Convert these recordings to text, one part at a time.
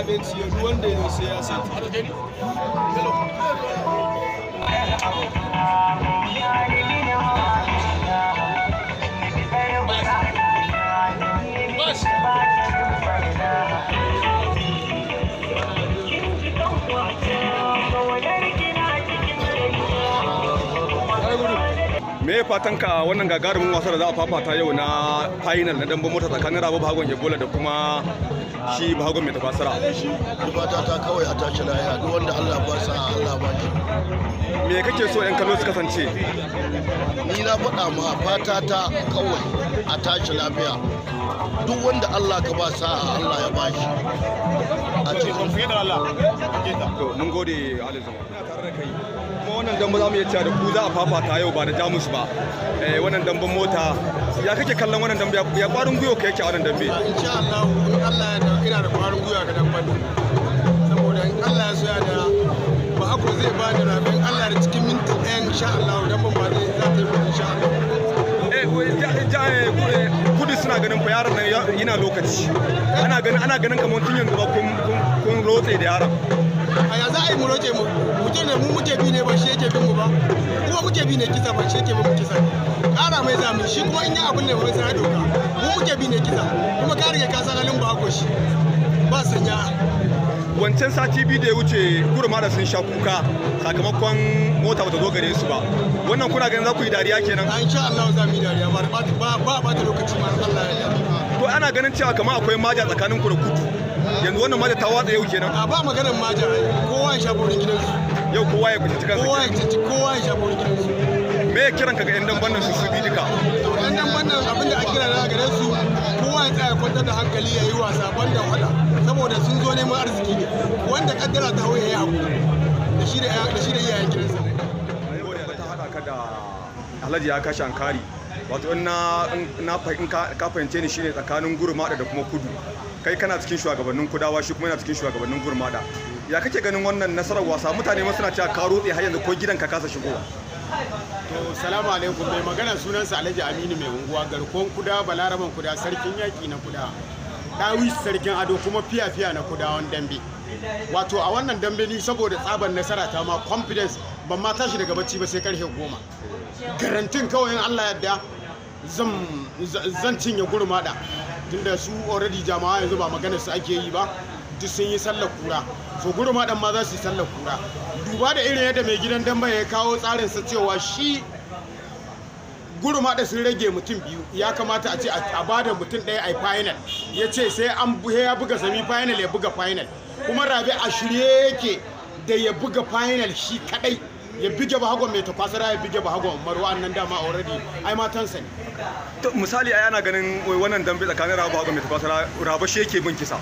Benci yau duk wanda ya zo sai ya sai tiket. Me fatan ka wannan gagarumin wasa da za a fafata yau na final na damben mota tsakanin Rabi Bahagon Ebola da kuma shi Bahagon mai tafasara? Fata ta kawai a tashi lahiya, duk wanda Allah ba sa Allah ba shi. Me kake so yan kallo su kasance? Ni na faɗa ma, fata ta kawai a tashi lafiya, duk wanda Allah ka ba sa'a Allah ya ba shi a cikin. To, mun gode Ali Zuma. Ina tare da kai kuma wannan dambe za mu iya cewa da ku za a fafata yau ba da Jamus ba. Eh, wannan damben mota ya kake kallon wannan dambe, ya kwarin gwiwa ka yake a wannan dambe? Insha Allah, in Allah ya da, ina da kwarin gwiwa ga damban, saboda in Allah ya so ya da, ba ako zai ba da rabin Allah da cikin minti 1, insha Allah damban ba zai za ta yi ba, insha Allah. Eh, kudu suna ganin fa yaron nan yana lokaci, ana ganin kamar tun yanzu ba kun rotse da yaron. A ya za a yi mu roke mu mutum ne mu muke bi ne ba shi yake bin mu ba, kuma muke bi ne kisa ba shi yake bin mu kisa. Ƙara mai zamu shi kuma in yi abin ne wani sai doka mu muke bi ne kisa, kuma ka rige ka san halin ba ko shi ba sanya. Wancan sati 2 da ya wuce gurma da sun sha kuka sakamakon mota bata zo gare su ba. Wannan kuna ganin za ku yi dariya kenan? A insha Allah za mu yi dariya, ba ba ba ba ta lokaci ma, Allah ya yarda. To, ana ganin cewa kamar akwai maja tsakanin ku da kudu yanzu, wannan maja ta watsa yau kenan? A ba maganar maja, kowa ya shafa wurin gidansu. Yau kowa ya kuci kansa. Kowa ya ci, kowa ya shafa wurin gidansu. Me ya kiran ka ga yan damban nan su bi duka? To, ɗan nan wannan abin da ake kira na gare su, kowa ya tsaya kwantar da hankali ya yi wasa banda faɗa, saboda sun zo neman arziki ne. Wanda kaddara ta hau ya yi haƙuri da shi da iyayen gidansa. Ta haɗa ka da Alhaji ya kashe Ankari, wato in na in na in ka fahimce ni shine tsakanin Gurmada da kuma Kudu. Kai kana cikin shugabannin Kudawa, shi kuma yana cikin shugabannin Gurmada. Ya kake ganin wannan nasarar wasa? Mutane ma suna cewa ka rotse, har yanzu ko gidan ka kasa shigowa. To, salamu alaikum. Mai magana sunansa Alhaji Aminu mai unguwa, garkuwan kuda, balaraban kuda, sarkin yaƙi na kuda. Dawis sarkin ado, kuma fiya-fiya na kudawan dambe. Wato a wannan dambe ni saboda tsabar nasara ta ma confidence ban ma tashi daga bacci ba sai karfe 10. Garantin kawai in Allah yadda zan cinye gurmada. Tunda su already jama'a yanzu ba maganar su ake yi ba, duk sun yi sallar kura. So gurmadan ma za su yi sallar kura. Duba da irin yadda mai gidan dambe ya kawo tsarinsa cewa shi gurmaɗa sun rage mutum biyu, ya kamata a ce a bada mutum ɗaya a final. Ya ce sai an ya buga semi final ya buga final. Kuma Rabi a shirye yake da ya buga final shi kadai, ya bige Bahagon mai takwasara, ya bige Bahagon Umaru. Wa'annan dama already ai matansa ne. To, misali ai ana ganin wai wannan dambe tsakanin Rabu Bahagon mai tafasara, Rabu shi yake bin kisa.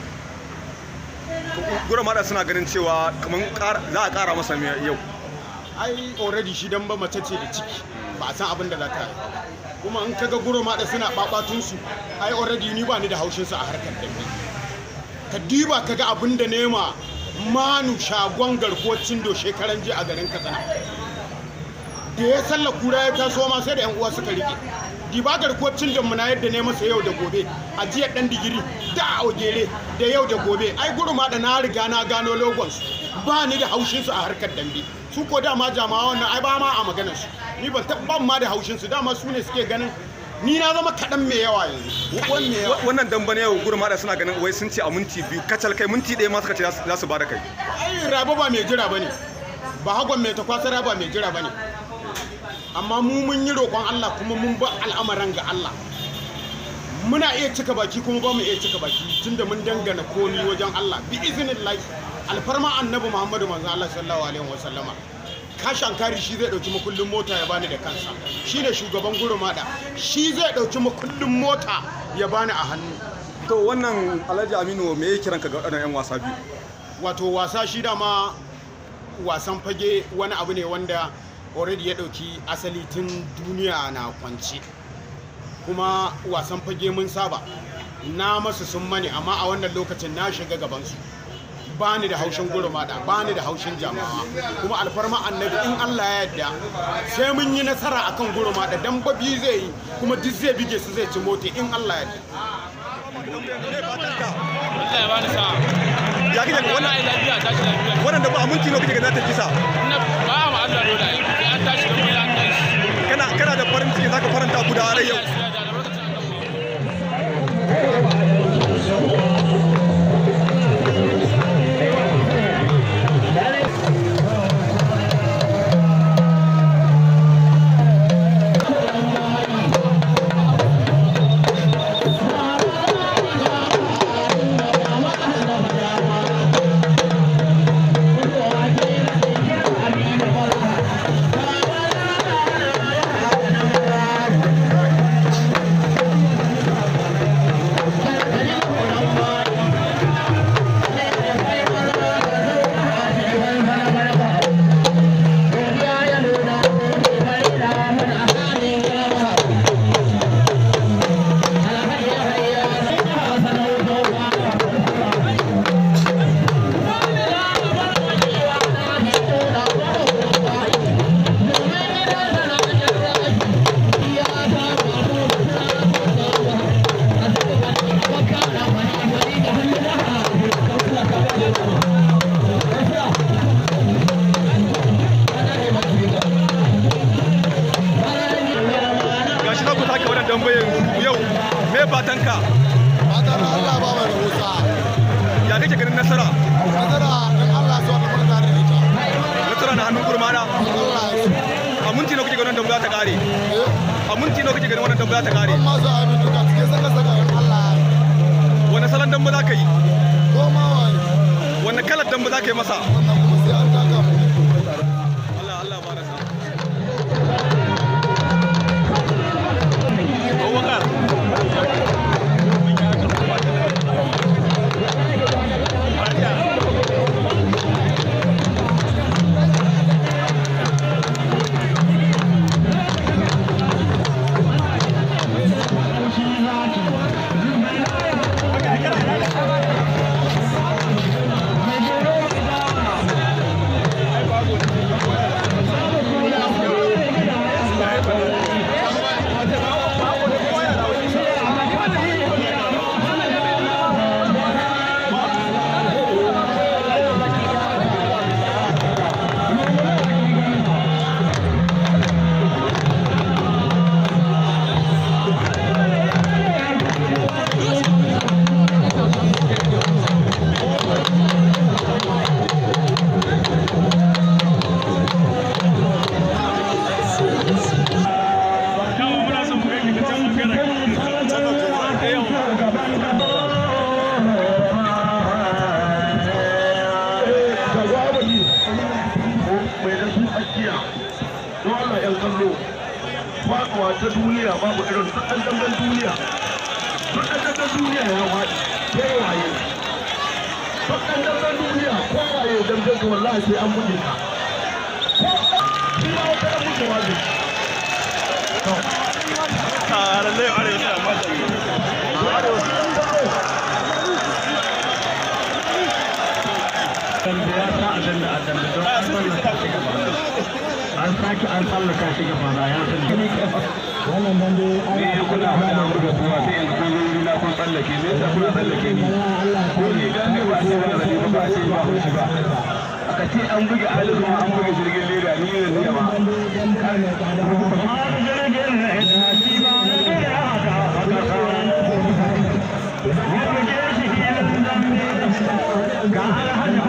To, Gurmada suna ganin cewa kamar za a ƙara masa yau. Ai already shi dan ba mace ce da ciki ba a san abin da za ta haifa ba. Kuma in kaga gurma da suna babatun su, ai already ni ba ni da haushin su a harkar dambe. Ka diba kaga abin da nema Manu shagon garkuwar Cindo shekaran jiya a garin Katsina, da ya salla kura ya taso ma sai da yan uwa suka rike. Diba garkuwar Cindon mu na yadda ne masa yau da gobe a jiya dan digiri da a ogere da yau da gobe. Ai gurma da na riga na gano logon su, ba ni da haushin su a harkar dambe. Su ko dama jama'a wannan ai ba ma a maganar su, ni ban taɓa ma da haushin su. Dama su ne suke ganin ni na zama kaɗan mai yawa yanzu, kaɗan mai yawa. Wannan dambe na yau Gurmada suna ganin wai sun ce a minti 2 kacal, kai minti 1 ma suka ce za su ba da kai. Ai Rabo ba mai jira bane, ba hagon mai takwasara ba mai jira bane, amma mu mun yi roƙon Allah kuma mun ba al'amaran ga Allah. Muna iya cika baki kuma ba mu iya cika baki, tunda mun dangana komi wajen Allah. Bi izinin alfarma annabi Muhammadu manzo Allah sallallahu alaihi wasallama, Kashankari shi zai dauki makullin mota ya bani da kansa. Shi ne shugaban gurumada, shi zai dauki makullin mota ya bani a hannu. To, wannan Alhaji Aminu, me ya kiran ka ga waɗannan 'yan wasa biyu? Wato wasa shi dama wasan fage wani abu ne wanda already ya ɗauki asali tun duniya na kwance. Kuma wasan fage mun saba na masu sun mani, amma a wannan lokacin na shiga gabansu. Ba ni da haushin gurumada, ba ni da haushin jama'a. Kuma alfarma annabi, in Allah ya yarda sai mun yi nasara akan gurumada. Dan babi zai yi kuma duk zai bige su, zai ci mota in Allah ya yarda. Ya kake wannan ai lafiya tashi lafiya. Wannan da ba aminci ne kake ga za ta kisa. Ina ba ma Allah dole ai sai an tashi da mu an tashi. Kana da farin ciki zaka faranta ku da rai yau. Gashi za ku take wannan dambe yau, me fatanka? Fatan Allah ba mai rahusa. Ya kake ganin nasara? Nasara in Allah so ka farka da ita. Nasara na hannun gurmana. Allah ya so. A minti nawa kake ganin dambe za ta kare? A minti nawa kake ganin wannan dambe za ta kare? Amma za a yi duka cikin saka saka in Allah ya. Wani salon dambe za ka yi? Ko ma wani. Wani kalar dambe za ka yi masa? Wannan kuma sai an taka mu. Allah Allah ba nasa. Faɗuwa ta duniya babu irin duk ɗan damben duniya, duk ɗan damben duniya ya faɗi kowaye, duk ɗan damben duniya kowaye damben ka wallahi sai an buge ka, ko shi ma wata ɗan bugewa ne. An sake an tsallaka shi gaba na ya sani. Wannan dambe ni kuna faɗa mu da kowa sai yanzu kun zo wuri na kun tsallake me yasa kuna tsallake ni ko ni dan ne ba ce ba zani ba ba ce ba shi ba aka ce an buge alizu ma an buge jirgin leda ni ne ne ba. Ga.